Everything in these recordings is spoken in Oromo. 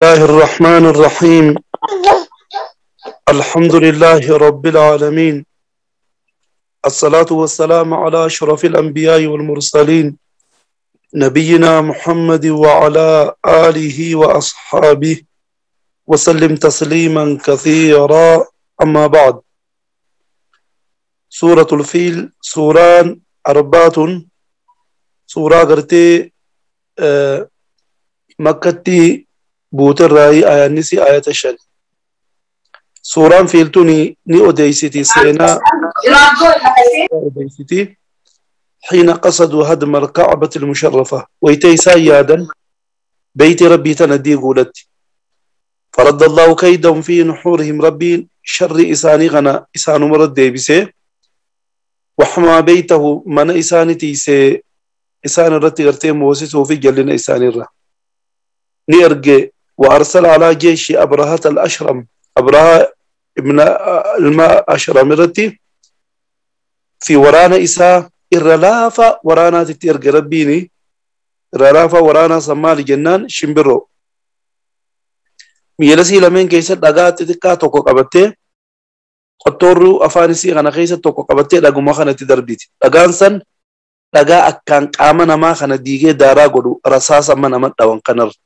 الله الرحمن الرحيم. الحمد لله رب العالمين، الصلاة والسلام على أشرف الأنبياء والمرسلين، نبينا محمد وعلى آله وأصحابه وسلم تسليما كثيرا. أما بعد، سورة الفيل سوران أربعة، سورة قرتي مكتي بوت الرأي آية نسي آية الشن. سوران فيلتوني ني أوديسيتي سينا أوديسيتي حين قصدوا هدم الكعبة المشرفة ويتيسا يادا بيت ربي تندي قولت، فرد الله كيدهم في نحورهم. ربي شر إساني غنا إسان مرد ديبسي وحما بيته من إساني تيسي إسان الرتي غرتي موسسه في جلنا إساني الرا نيرجي. وأرسل على جيش أبرهة الأشرم، أبرهة ابن الماء أشرم الرتي في ورانا إسا إرلافة ورانا تتيرجي ربيني إرلافة ورانا سمالي جنان شمبرو miilasii lameen keessa dhagaa xixiqqaa tokko qabattee qottoorruu afaan isii kana keessa tokko qabattee dhaguma kanatti darbiti. Dhagaan san dhagaa akkaan qaama namaa kana diigee daaraa godhu rasaasa amma nama dhawan kanarra.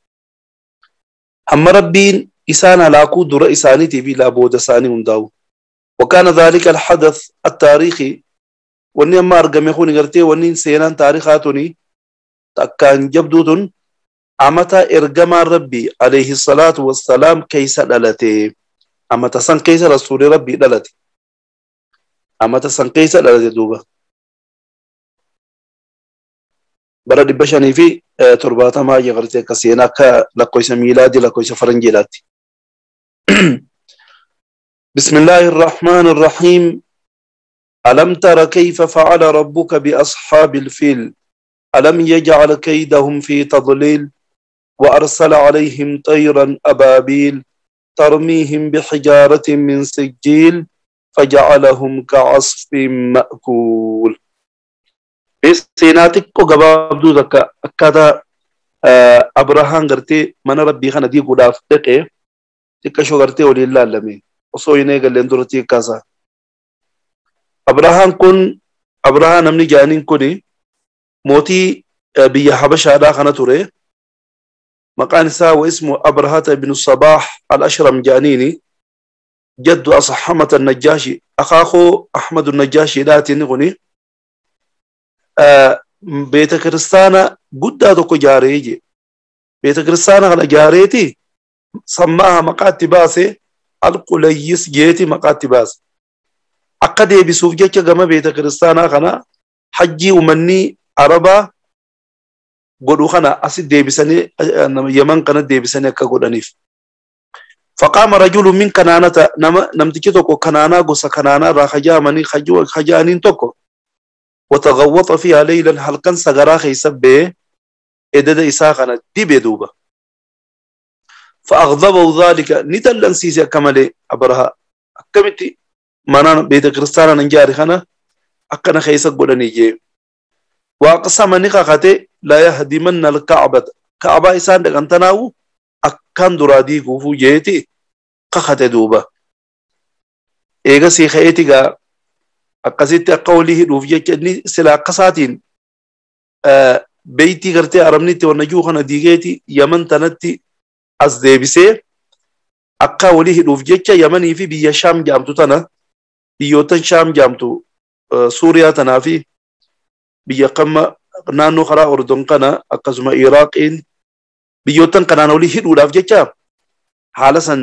Hamma rabbiin isaan halaakuu dura isaaniitii fi laa booda isaanii hundaa'u. وكان ذلك الحدث التاريخي wanni amma argame kun gartee wanni seenaan taarikaa tuni takkaan jabduutun amata ergamaan rabbii alayhi salaatu wassalaam keessa dhalate. Amata san keessa rasuuli rabbii dhalate. Amata san keessa dhalate duuba. Bara 570 gartee akka seenaa akka lakkoofsa miilaadii lakkoofsa faranjiidhaatti. بسم الله الرحمن الرحيم. ألم تر كيف فعل ربك بأصحاب الفيل، ألم يجعل كيدهم في تضليل، وأرسل عليهم طيرا أبابيل ترميهم بحجارة من سجيل فجعلهم كعصف مأكول. سيناتك قبابدو ذكا أكادا أبراهام غرتي من ربي خنا دي قداف دقي تكشو غرتي ولي الله لمي وصويني قال لندرتي كذا. أبراهام كن أبراهام نمني جانين كوني موتي بيا حبشة دا خنا توري مقان سا واسمه أبرهة بن الصباح الأشرم جانيني جد أصحمة النجاشي أخاخو أحمد النجاشي داتي نغني بيت كريستانا قد دوكو جاريجي بيت كريستانا على جاريتي سماها مقاتي باسي القليس جيتي مقاتي باسي akka deebisuuf jecha gama beeta kiristaanaa kana hajjii uummanni arabaa godhu kana asi deebisanii yaman kana deebisanii akka godhaniif. Faqaama rajulun min kanaanata nama namtichi tokko kanaanaa gosa kanaanaa irraa hajaamanii hajaaniin tokko watagawwaxa fiihaa leylan halkan sagaraa keessa ba'ee ededa isaa kana dibe duuba. Fa'aghdabahu dhaalika ni dallansiise akka malee Abrahaa akkamitti manaan beeta kiristaanaa nan jaari kana akkana keessa godhanii jee. Waaqsama ni kakate la yahdimanna alka'bata ka'baa isaan dhaqan tanaawu akkaan duraa diiguufuu jeeti kakate duuba. Eegasii ka'eeti gaa akkasitti akka walii hidhuuf jecha inni sila akkasaatiin beeytii gartee arabni itti wanna jiru kana diigeeti yaman tanatti as deebisee akka walii hidhuuf jecha yamanii fi biyya shaam jaamtu tana biyyootan shaam jaamtu Suuriyaa tanaa fi biyya qamma naannoo karaa Ordon kana akkasuma Iraaqiin biyyootan kanaan olii hidhuudhaaf jecha haala san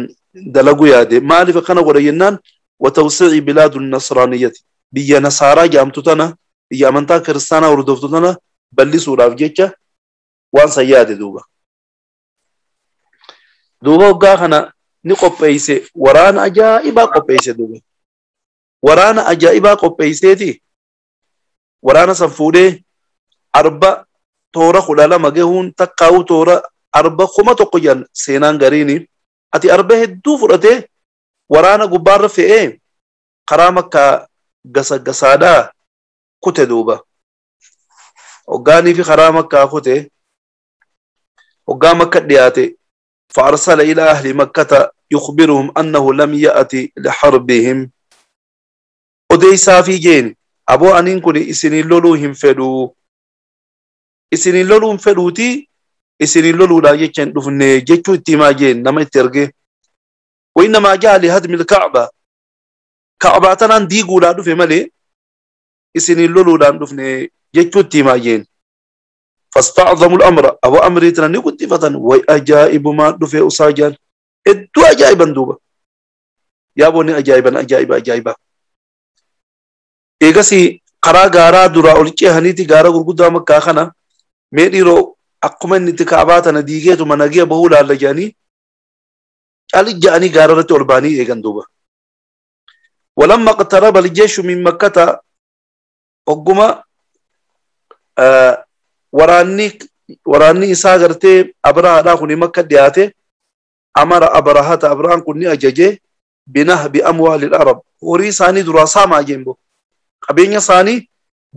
dalaguu yaade. Maaliif akkana godha jennaan watawsiici bilaadu nasraaniyyati biyya nasaaraa jaamtu tana biyya amantaa kiristaanaa hordoftu tana bal'isuudhaaf jecha waan san yaade duuba. Duuba hoggaa kana ni qopheeyse waraana ajaa'ibaa qopheeyse duuba. Waraana ajaa'ibaa qopheeyseeti waraana san fuudhee arba toora 12 gahuun takkaa'uu toora arba 1000 jedhan seenaan gariini ati arba hedduu fudhatee waraana gubbaarra fe'ee karaa makkaa gasa gasaadhaa kute duuba. Hoggaanii fi karaa makkaa kute hoggaa makka dhiyaate فأرسل إلى أهل مكة يخبرهم أنه لم يأتي لحربهم. أديسا في جين أبو أنين كوني إسنين لولوهم فدو إسنين لولوهم فدوتي إسنين لولو لا يجن دفني جتشو اتما جين نما يترجي. وإنما جاء لهدم الكعبة كعبة تنان ديقو لا دفن مالي إسنين لولو لا دفني جتشو اتما جين. فاستعظموا الأمر أبو أمري تنان يقول فتن وأجائب ما دفن أساجان إدو أجائبا دوبا يا بني أجائبا أجائبا أجائبا. Eegasii karaa gaaraa duraa ol ceehaniiti gaara gurguddaa Makkaa kana mee dhiiroo akkuma inni itti kaabaa tana diigeetuma nagee bahuu laalla jedhanii cali ja'anii gaara irratti ol ba'anii eegan duuba. Walamma iqtaraba aljeeshu min makkata ogguma waraanni isaa gartee Abrahaadhaa kuni Makka dhiyaate amara Abrahata Abrahaan kun ni ajaje binahbi amwaalil arab horii isaanii duraa saamaa jeen bo. Qabeenya isaanii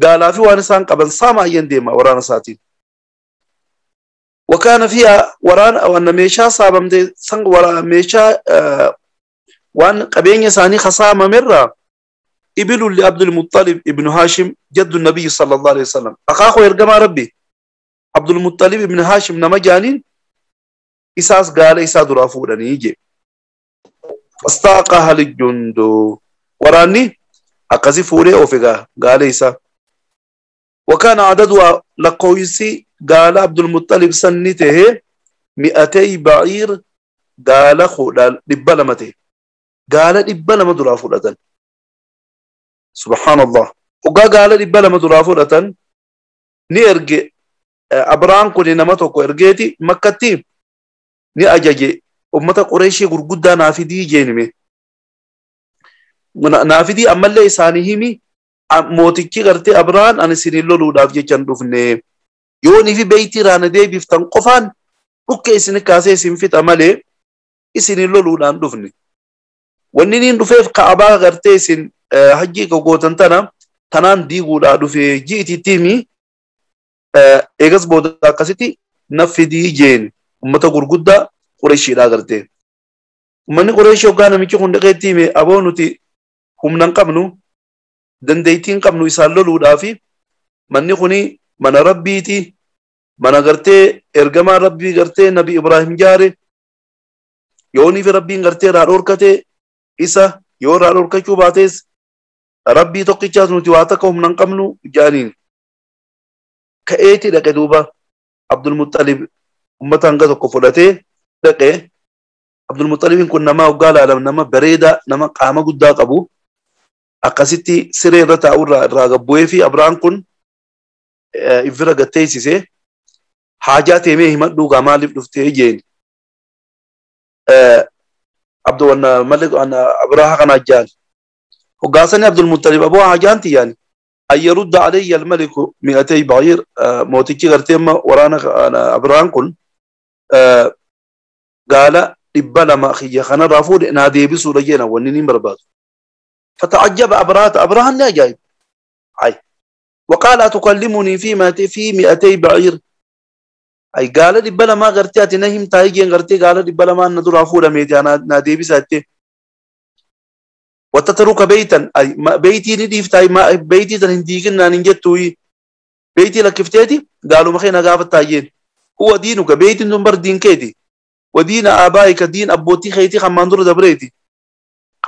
gaalaa fi waan isaan qaban saamaa deema waraana isaatiin. Wakaana fiihaa waraana waan meeshaa saamamte san waraana meeshaa waan qabeenya isaanii kasaamamerraa ibilu li Abdul Muttalib ibn Hashim jaddu nabiyyi sallallahu alayhi wasallam. Akaakoo ergamaa Rabbi Abdul Muttalib ibn Hashim nama jaaniin isaas gaala isaa duraa fuudhanii jee. Fastaaqaha lijundu waraanni akkasi fuudhee of egaa gaala isaa. Wakaana adaduhaa lakkoofsi gaala Abdulmuttalib sanni tahee mi'atay ba'iir gaala 200 ta'e. Gaala 200 duraa fudhatan. Subhaanallah. Hoggaa gaala 200 duraa fudhatan ni erge Abrahaan kun nama tokko ergeeti Makkatti ni ajaje ummata Qureeshii gurguddaa naa fidii jeenime. Naafidii ammallee isaanii himi mootichi gartee Abrahaan ani isiniin loluudhaaf jechan dhufne yoonii fi beeytii raana deebiftan qofaan dhukkee isin kaasee isin fixa malee isiniin loluudhaan dhufne. Wanni niin dhufeef Ka'abaa gartee isin hajjii gootan tana tanaan diiguudhaa dhufe ji'ititti himi eegas booda akkasitti nafidii jeen ummata gurguddaa Qureeshiidhaa gartee. Ummanni Qureeshii hoggaa namichi kun dhaqeetti hime aboo nuti humna hin qabnu dandeettii hin qabnu isaan loluudhaafi manni kuni mana Rabbiiti mana gartee ergamaa Rabbii gartee Nabi Ibraahim jaare yoonii fi Rabbiin gartee irraa dhorkate isa yoo irraa dhorkachuu baates Rabbii tokkichaas nuti waa takka humna hin qabnu jaaniin. Ka'eeti dhaqe duuba Abdul Muttalib ummata hanga tokko fudhatee dhaqe. Abdul Muttalibiin kun nama hoggaa laalam nama bareedaa nama qaama guddaa qabu akkasitti siree irra taa'u irraa gabbu'ee fi Abrahaan kun ifira gatteessise haajaa teemee himadhuu gaa maaliif dhuftee jeen. Abdu wanna malik Abraha kana jaan. Hoggaasani Abdul Muttalib aboo haajaan tiyyaan an yarudda alayya almaliku mi'atay ba'iir mootichi gartee amma waraana Abrahaan kun gaala 200 xiyya kanarraa fuudhe naa deebisuudha jeena wanni niin barbaadu. فتعجب أبرهة أبرهة لا جايب أي وقال أتكلمني في 200 بعير أي قال لي بلا ما غرتي نهم تايجين غرتي قال لي بلا ما ندور أفولا ميتي أنا نادي بساتي وتترك بيتا أي ما بيتي نديف تاي ما بيتي تنهديكنا ننجتوي بيتي لكفتيتي قالوا مخينا قافت تايجين هو دينك بيتي نمبر دين كيتي ودين آبائك دين أبوتي خيتي خماندور دبريتي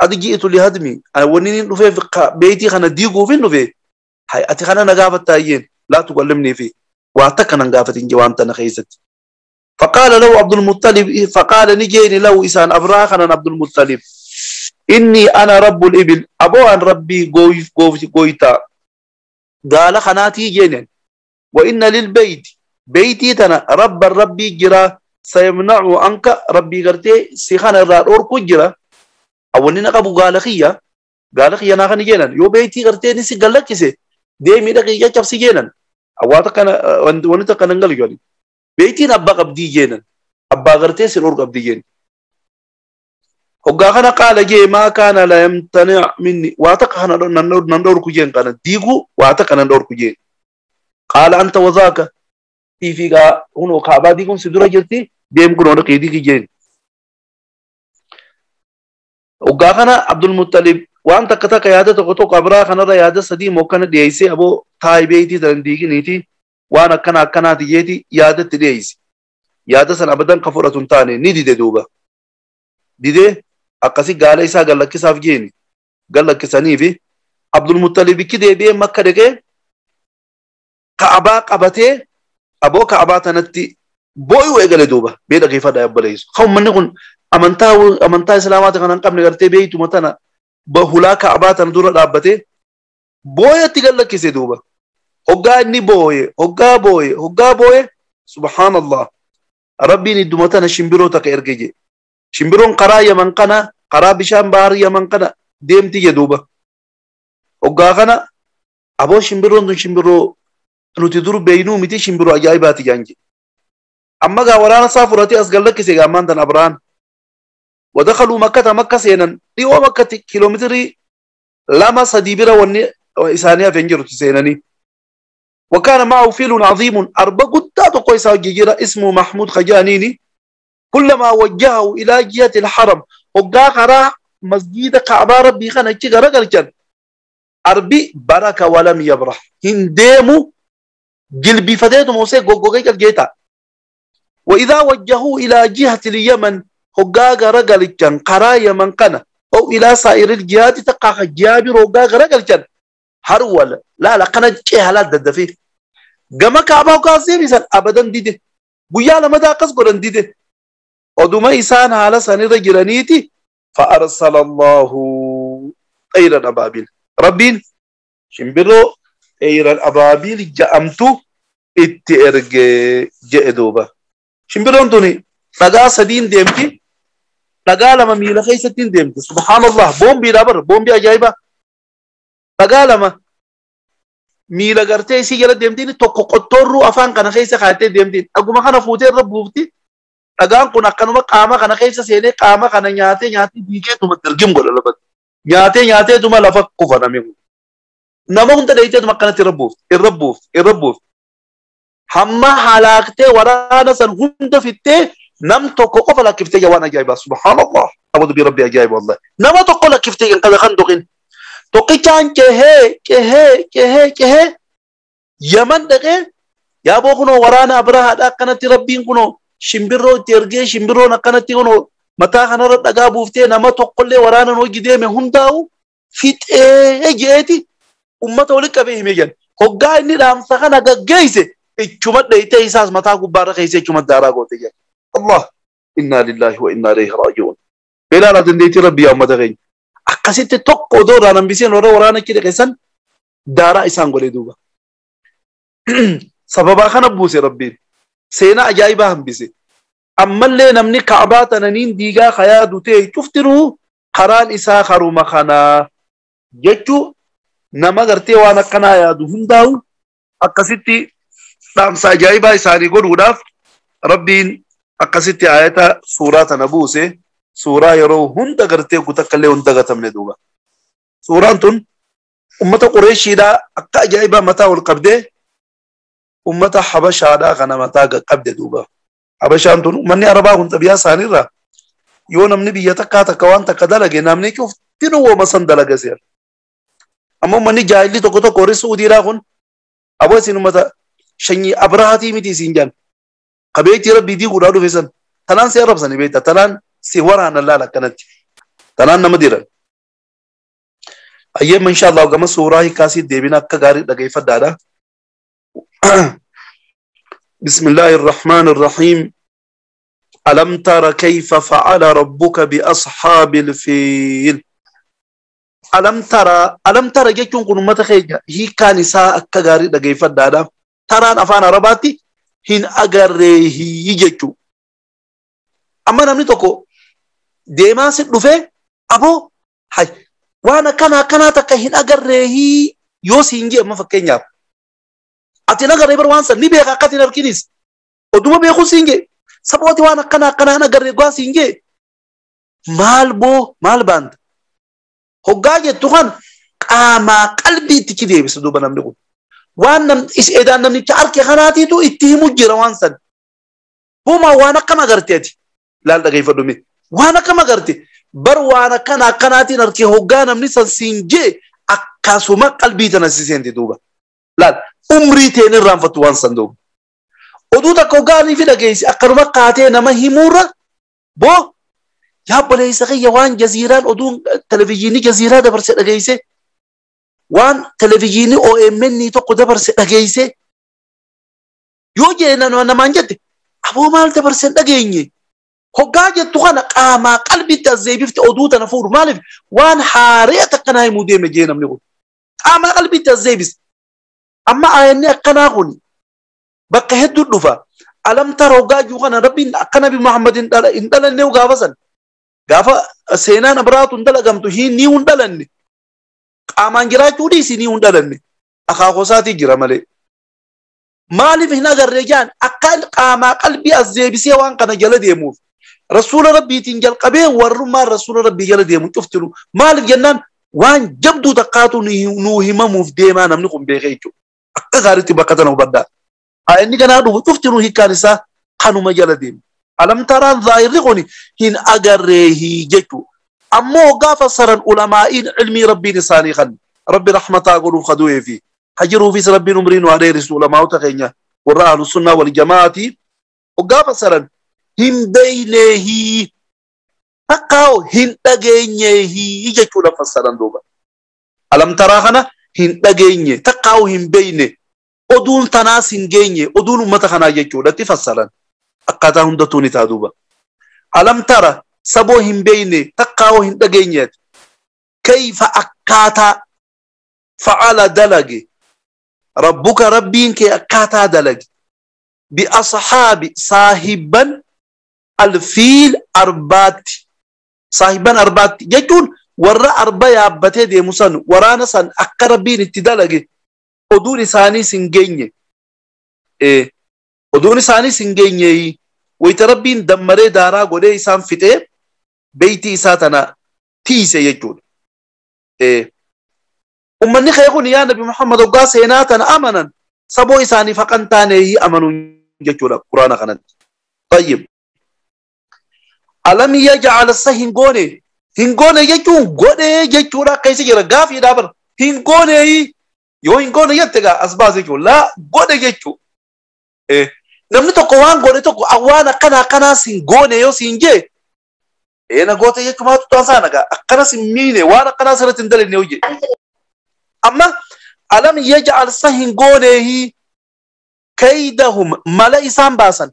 قد جئت لهدمي أنا ونين نفي بيتي خنا ديقو فين نفي هاي أتي خنا نقافت تايين لا تكلمني فيه وأعتقد نقافت إن جوانت نخيست. فقال له عبد المطلب فقال نجيني له إسان أبراخنا عبد المطلب إني أنا رب الإبل أبو أن ربي قويتا قال خناتي جنن وإن للبيت بيتي تنا رب الربي جرا سيمنع عنك ربي قرتي سيخان الرار كجرا أولين قبو قال خيا قال خيا ناخني جنن يو بيتي قرتي نسي قال لك سي ديمي دقيقة كبسي جنن أواتك أنا ونتك أنا نقول جاني بيتي نبقى قبدي جنن أبا قرتي سرور قبدي جنن وقاخنا قال جي ما كان لا يمتنع مني واتق انا نندور كجين قال ديغو واتق انا ندور كجين قال انت وذاك في فيغا هنو كعبا ديغون سدورا جرتي Deem kunoo dhaqii diigi jeen. Hoggaa kana Abdul Muttalib waan takka takka yaada tokko tokko Abraha kanarra yaada sadii mokkana dhiyeessee aboo taayi beeytii tan diiginiiti waan akkana akkanaati jeeti yaadatti dhiyeesse. Yaada san abadan ka fudhatu hin taane ni dide duuba. Didee akkasi gaala isaa gallakkisaaf jeeni. Gallakkisanii fi Abdul Muttalibikki deebi'ee Makka dhaqee Ka'abaa qabatee aboo Ka'abaa tanatti boo'uu eegale duuba. Mee dhageeffadhaa obboleessu. Kan uummanni kun amantaa Islaamaati kan hin qabne gartee beeytuma tana hulaa Ka'abaa tana dura dhaabbatee booyatti gallakkise duuba. Hoggaa inni booye, hoggaa booye, hoggaa booye, subhaanallah. Rabbiin idduma tana shimbiroo takka erge je. Shimbiroon karaa Yaman kana, karaa bishaan baharii Yaman kana deemti je duuba. Hoggaa kana aboo shimbiroon tun shimbiroo nuti dur beeynuu miti shimbiroo ajaa'ibaati jaan je. Amma gaa waraana isaa fudhatee as gallakkise gaa ammaan tan Abrahaan. Wadakhaluu Makkata Makka seenan dhiyoo Makkatti kiiloomeetirii 2-3 bira wanni isaanii hafeen jirtu seenanii. وكان معه فيل عظيم أربع قدات قيس جيرا اسمه محمود خجانيني كلما وجهه إلى جهة الحرم وقا قرا مسجد كعبة ربي خنا رجل أربي بركة ولم يبرح هنديمو جلبي فديته موسى غوغوغي جيتا وإذا وجهوا إلى جهة اليمن وقا رجل قرا يمن قنا أو إلى سائر الجهات تقع جابر وقا رجل هرول لا لا قنا جهة ددفي gama Kaabaa kaasee bisan abadan dide guyyaa lama akkas godhan dide oduma isaan haala sanirra jiraniiti fa arsala Allahu xayran abaabil rabbiin shimbiroo xayran abaabil ja'amtu itti erge je'e duuba. Shimbiroon tuni dhagaa sadiin deemti, dhagaa lama miila keessattiin deemti. Subhaanallah, boombiidha bar, boombii ajaa'ibaa. Dhagaa lama miila gartee isii jala deemtiin tokko qottoorruu afaan kana keessa kaa'attee deemtiin dhaguma kana fuutee irra buufti. Dhagaan kun akkanuma qaama kana keessa seenee qaama kana nyaatee nyaatee diigeetuma dirgim godha lafatti. Nyaatee nyaateetuma lafa kufa namni kun. Nama hunda dheeyiteetuma akkanatti irra buufti, irra buufti, irra buufti. Hamma halaaktee waraana san hunda fittee nam tokko qofa lakkiftee waan ajaa'ibaa. Subhaanallah. Abu dubbii rabbi ajaa'iba wallahi. Nama tokko lakkiftee kan qaba kan tuqin. Tokkichaan cehee cehee cehee cehee Yaman dhaqee yaaboo kunoo waraana Abrahaadha akkanatti rabbiin kunoo shimbirroo itti ergee shimbirroon akkanatti kunoo mataa kanarra dhagaa buuftee nama tokkollee waraanaan hojii deeme hundaa'u fixee jeeti ummata walitti qabee himee jedhan. Hoggaa inni dhaamsa kana gaggeesse ichuma dheeyitee isaas mataa gubbaarra keessee ichuma daaraa goote jedhan. Allah inna lillahi wa inna ilayhi raaji'uun. Beelaa dandeettii rabbii yaa ummata keenya. Akkasitti tokko odoo irraan hambiseen warra waraana achi dhaqe daaraa isaan godhe duuba. Sababaa kana buuse rabbiin. Seenaa ajaa'ibaa hambise. Ammallee namni Ka'abaa tananiin diigaa kayaa dutee cuftinuu karaan isaa karuma kanaa jechuu nama gartee waan akkanaa yaadu hundaa'u akkasitti dhaamsa ajaa'ibaa isaanii godhuudhaaf rabbiin akkasitti ayata suuraa tana buuse. Suuraa yeroo hunda gartee kutakkallee hin dagatamne duuba. Suuraan tun ummata Qureeshiidhaa akka ajaa'ibaa mataa ol qabdee ummata Habashaadhaa kana mataa qabde duuba. Habashaan tun uummanni Arabaa kun xabiyaa isaaniirraa yoo namni biyya takkaa takka waan takka dalage namni cuftinuu wooma san dalaga seera. Amma uummanni jaahilli tokko tokko warri Suudiidhaa kun aboo isin ummata shanyii Abrahaatii miti isin jaan. Qabeetti rabbii diiguudhaa dhufe san tanaan si arrabsanii beekta tanaan si waraana laala akkanatti tanaan nama diran. Ayyeemma inshaallah gama suuraa hiikaasii deebina akka gaarii dhageeffadhaadha. بسم الله الرحمن الرحيم. ألم تر كيف فعل ربك بأصحاب الفيل. ألم ترى ألم ترى جتون كن متخيج هي كان سا أكجاري دقيفة دادا ترى أفان رباتي هن أجره يجتو. أما نمني تكو ديما سدفه أبو هاي وأنا كنا كنا تكهن أجره يوسينجي أما فكينيا. Ati nagarree bar waan san ni beeka akka ati hin arginis oduma beekuu siin jee sababooti waan akkana akkanaa nagarree gaa siin jee maal boo maal baanta hoggaa jettu kan qaamaa qalbii itti ci deebisa duuba namni kun waan nam is edaan namnicha arke kanaatiitu itti himu jira waan san Boomaa waan akkam agarte ati laal dhageeffadhu mee waan akkam agarte bar waan akkana akkanaatiin harkee hoggaa namni san siin jee akkasuma qalbii tana si seente duuba. Laal umrii teen irraanfattu waan san duuba. Oduu takka hoggaanii fi dhageessi akkanuma kaatee nama himuurra boo yaa obboleessa kiyya waan jaziiraan oduun televizyiinii jaziiraa dabarse dhageesse waan televizyiinii OMN tokko dabarse dhageesse yoo jee namaan jette aboo maal dabarse hin dhageenye hoggaa jettu kana qaamaa qalbitti as deebifte oduu tana fuudhu maaliif waan haaree takkanaa himuu deeme jee namni kun qaamaa qalbitti as deebise amma aayanni akkanaa kun bakka hedduu dhufa alam tara hoggaa jiru kana rabbiin akka nabi Muhammad hin dhalanne gaafa san gaafa seenaan Abrahaatu hin dalagamtu ni hin dhalanne qaamaan jiraachuu dhiisi ni hin dhalanne akaakuu isaatii jira malee maaliif hin agarree jaan akka qaamaa qalbii as deebisee waan kana jala deemuuf rasuula rabbiitiin jalqabee warrummaan rasuula rabbii jala deemu cuftinu maaliif jennaan waan jabduu takkaatu nuu himamuuf deemaa namni kun beekee jechuudha akka gaariitti bakka tana hubadhaa. Inni kanaa dhufu cuftinu hiikkaan isaa kanuma jala deemu. Alam taraan zaahirri kun hin agarreehi jechuudha. Ammoo gaafa saran ulamaa'iin ilmii rabbiin isaanii kan rabbi rahmataa godhuuf kadu'ee fi hajiruufis rabbiin umrii nu dheerisu ulamaa'ota keenya warra ahlu sunnaa wal jamaa'atii gaafa saran hin beeyneehi takkaa'u hin dhageenyeehi jechuudha fassaran duuba. Alam taraa kana hin dhageenye takkaa'u hin beeyne oduun tanaas hin geenye oduun ummata kanaa jechuudhatti fassaran akkaataa hundattuu ni ta'a duuba. Alam tara saboo hin beeyne takkaa'u hin dhageenyeeti. Kayfa akkaataa fa'ala dalage rabbuka rabbiin kee akkaataa dalage bi ashaabi saahiban alfiil arbaatti saahiban arbaatti jechuun warra arba yaabbatee deemu san waraana san akka rabbiin itti dalage oduun isaaniis hin geenye oduun isaaniis hin geenye wayita rabbiin dammaree daaraa godhee isaan fixee beeytii isaa tana tiise jechuudha. Ummanni kee kun yaa Nabi Muhammad hoggaa seenaa tana amanan saboo isaaniif haqan taaneehi amanuun jechuudha quraana kanatti. Tayyib. Alam yaj'al sa hin goone jechuun godhee jechuudha akka isa jira gaafiidhaa bara hin gooneeyi yoo hin goone jette gaa as baase jechuudha laa godhe jechuudha. Namni tokko waan godhe tokko waan akkana akkanaas hin goone yoo siin jee na goote jechuun maatu taasaa nagaa akkanas hin miine waan akkanaas irratti hin dalinne hojii. Amma alam yaj'al sa hin gooneehi kaydahum mala isaan baasan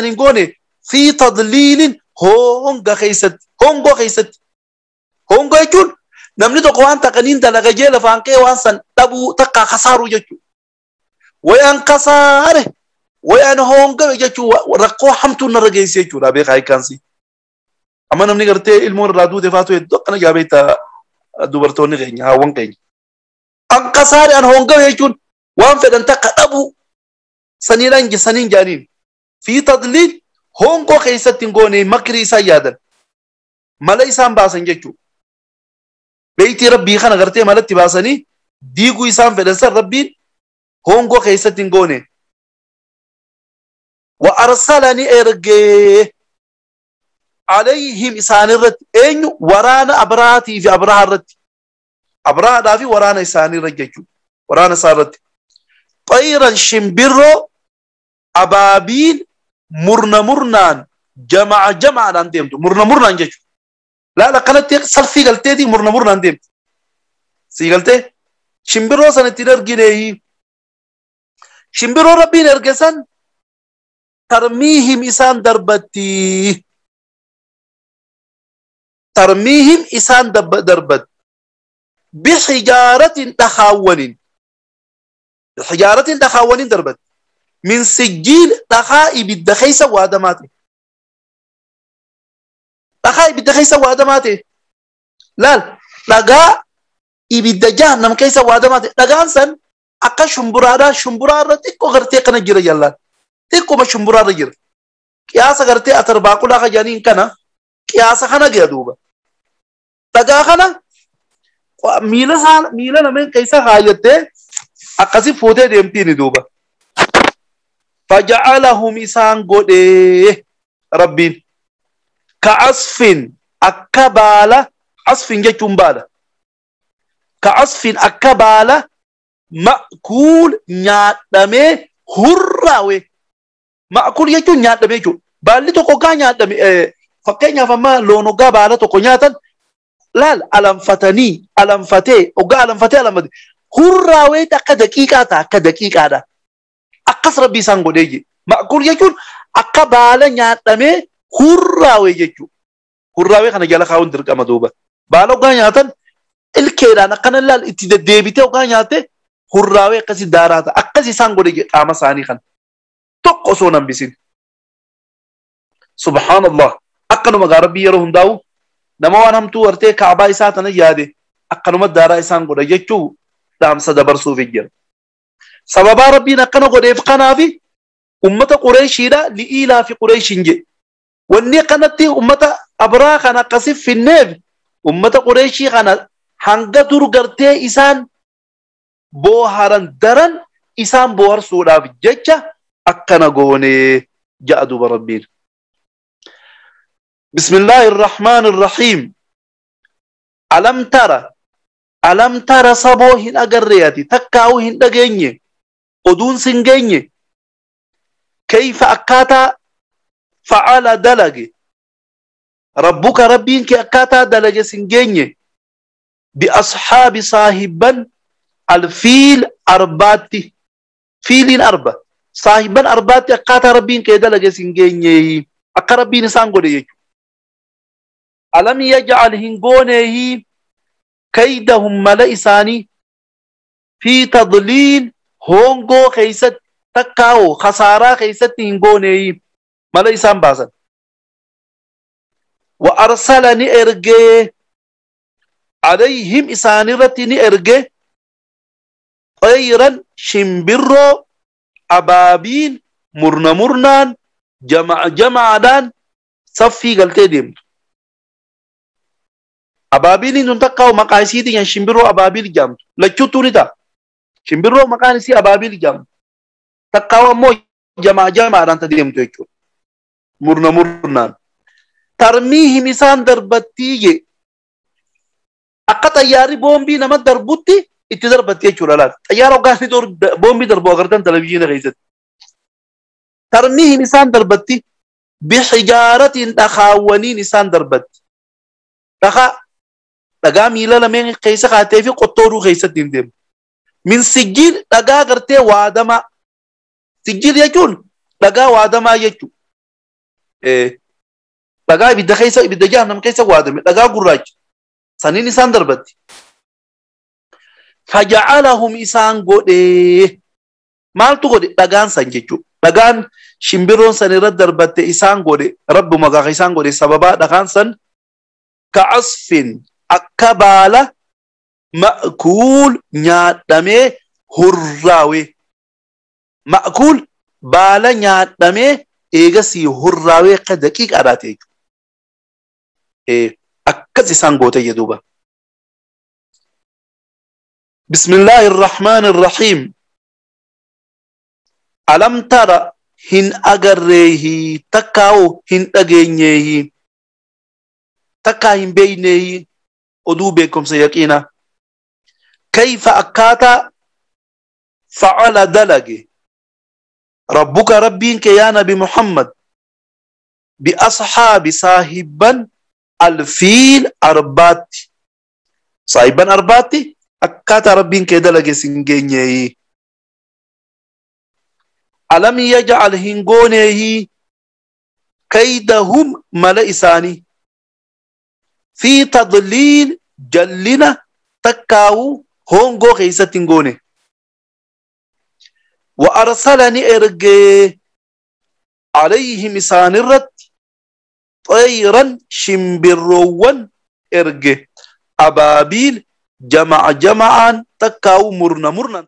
hin goone fi tadliilin honga keessatti hongoo keessatti hongoo jechuun namni tokko waan taqaniin dalaga jee lafaan ka'ee waan san dhabuu takkaa kasaaruu jechuudha. Wayaan kasaare wayaan hongawe jechuun rakkoo hamtuun narra geesse jechuudha beekaa hiikkaansi. Amma namni gartee ilmoon irraa duute faatu hedduu akkana jaabeetta dubartoonni keenya haawwan keenya. An kasaare an hongawe jechuun waan fedhan takka dhabuu saniin saniin jaaniin fi tadliil hongoo keessatti hin goone makrii isaan yaadan mala isaan baasan jechuudha. Beeytii rabbii kana gartee malatti baasanii diiguu isaan fedhan san rabbiin hongoo keessatti hin goone. Wa arsalani ergee alayhim isaanirratti eenyu waraana Abrahaatii fi Abrahaa irratti Abrahaadhaa fi waraana isaaniirra jechuudha. Waraana isaarratti xayran shimbirroo abaabiil murna murnaan jama'a jama'aadhaan deemtu murna murnaan jechuudha. Laal akkanatti salfii galteetii murna murnaan deemtu. Sii galtee shimbirroo san ittiin ergineeyi shimbirroo rabbiin erge san tarmiihim isaan darbatti tarmiihim isaan darbatti bixijaaratin dhakaawwaniin bixijaaratin dhakaawwaniin darbatti min sijjiil dhakaa ibidda keessa waadamaa ta'e dhakaa ibidda keessa waadamaa ta'e laal dhagaa ibidda jahannam keessa waadamaa ta'e dhagaan san akka shumburaadhaa shumburaa irra xiqqoo gartee kana jira jallaan xiqquma shumburaa irra jira qiyaasa gartee atarbaaqulaa kajaaniin kana qiyaasa kana gaya duuba dhagaa kana miila lameen keessa kaayyattee akkasi fuutee deemtiini duuba. Faja'alahum isaan godhee Rabbiin ka'asfin akka baala, asfin jechuun baala, ka'asfin akka baala ma'kuul nyaadhamee hurraawe. Ma'kuul jechuun nyaadhamee jechuudha. Baalli tokko hoggaa nyaadhame, fakkeenyaaf amma loon hoggaa baala tokko nyaatan laal alanfatanii alanfatee hoggaa alanfatee alanfatee hurraawee akka daqiiqaa ta'a, akka daqiiqaadha. Akkas Rabbi isaan godhee jira. Ma'kuul jechuun akka baala nyaadhamee hurraawee jechuudha. Hurraawee kana jala kaa'uun dirqama duuba. Baala hoggaa nyaatan ilkeedhaan akkana laal itti deddeebitee hoggaa nyaatte hurraawee akkasi daaraa ta'a. Akkas isaan godhee jira qaama isaanii kana. Tokko osoo hin hambisin. Subhaanallah. Akkanuma gaa Rabbi yeroo hundaa'u nama waan hamtuu wartee kaabaa isaa tana yaade akkanuma daaraa isaan godha jechuu dhaamsa dabarsuuf jira. Sababaa Rabbiin akkana godheef kanaafi ummata Qureeshiidha li'iilaa fi Qureeshiin jedhe. Wanni akkanatti ummata Abraa kana akkasi finneef ummata Qureeshii kana hanga dur gartee isaan booharan daran isaan booharsuudhaaf jecha akkana goonee ja'a duuba Rabbiin. Bismillahir Rahmanir Rahiim. Alam tara, alam tara saboo hin agarree ati, takkaa'uu hin dhageenye, oduun sin geenye. Kayfa akkaataa fa'ala dalage Rabbuka Rabbiin kee akkaataa dalage sin geenye. Bi ashaabi saahibban alfiil arbaatti, fiiliin arba, saahibban arbaatti akkaataa Rabbiin kee dalage sin geenye, akka Rabbiin isaan godhe jechuudha. Alam yaj'al hin gooneehi kaydahum mala isaanii fi tadliil hongoo keessatti takkaa'oo khasaaraa keessatti hin gooneehi mala isaan baasan. Wa arsala ni ergee alayhim isaanirratti ni ergee xayran shimbirroo abaabiin murna murnaan jama'a jama'aadhaan saffii galtee deemtu. Abaabiiliin tun takkaa'u maqaa isiitiin kan shimbirroo abaabiil jedhamtu. Lachuuttuu ni ta'a. Shimbirroo maqaan isii abaabiil jedhamtu. Takkaa'u ammoo jamaa jamaadhaan ta deemtu jechuudha. Murna murnaan. Tarmiihim isaan darbattii je. Akka xayyaarri boombii nama darbutti itti darbatti jechuudha laata. Xayyaara hoggaa inni boombii darbu agartan televizyiina keessatti. Tarmiihim isaan darbatti bixijaaratiin dhakaawwaniin isaan darbatti. Dhakaa dhagaa miila lameen keessa kaatee fi qottooduu keessatti hin deemu. Min sijjiil dhagaa gartee waadamaa. Sijjiil jechuun dhagaa waadamaa jechuudha. Dhagaa ibidda keessa, ibidda jahannam keessa waadame, dhagaa gurraacha. Saniin isaan darbatti. Faja'alahum isaan godhee. Maaltu godhe? Dhagaan san jechuudha. Dhagaan shimbirroon san irra darbatte isaan godhe. Rabbuma gaafa isaan godhe sababaa dhagaan san ka'asfin akka baala ma'kuul nyaadhamee hurraawe. Ma'kuul baala nyaadhamee eegasii hurraawee akka daqiiqaadhaa ta'e jechuudha. Akkas isaan goote jedhuuba. Bismillahir Rahmanir Rahiim. Alam tara hin agarreehi takkaa'u hin dhageenyeehi takkaa hin beeyneehi oduu beekumsa yaqiina. Kayfa akkaataa fa'ala dalage Rabbuka Rabbiin kee yaa Nabi Muhammad bi ashaabi saahibban alfiil arbaatti. Saahibban arbaatti akkaataa Rabbiin kee dalage sin geenyeehi. Alam yaj'al hin gooneehi kaydahum mala isaanii fi tadliil jallina takkaa'u hongoo keessatti hin goone. Wa arsalani ergee alayhim isaanirratti xayran shimbirroowwan erge abaabiil jama'a jama'aan takkaa'u murna murnan.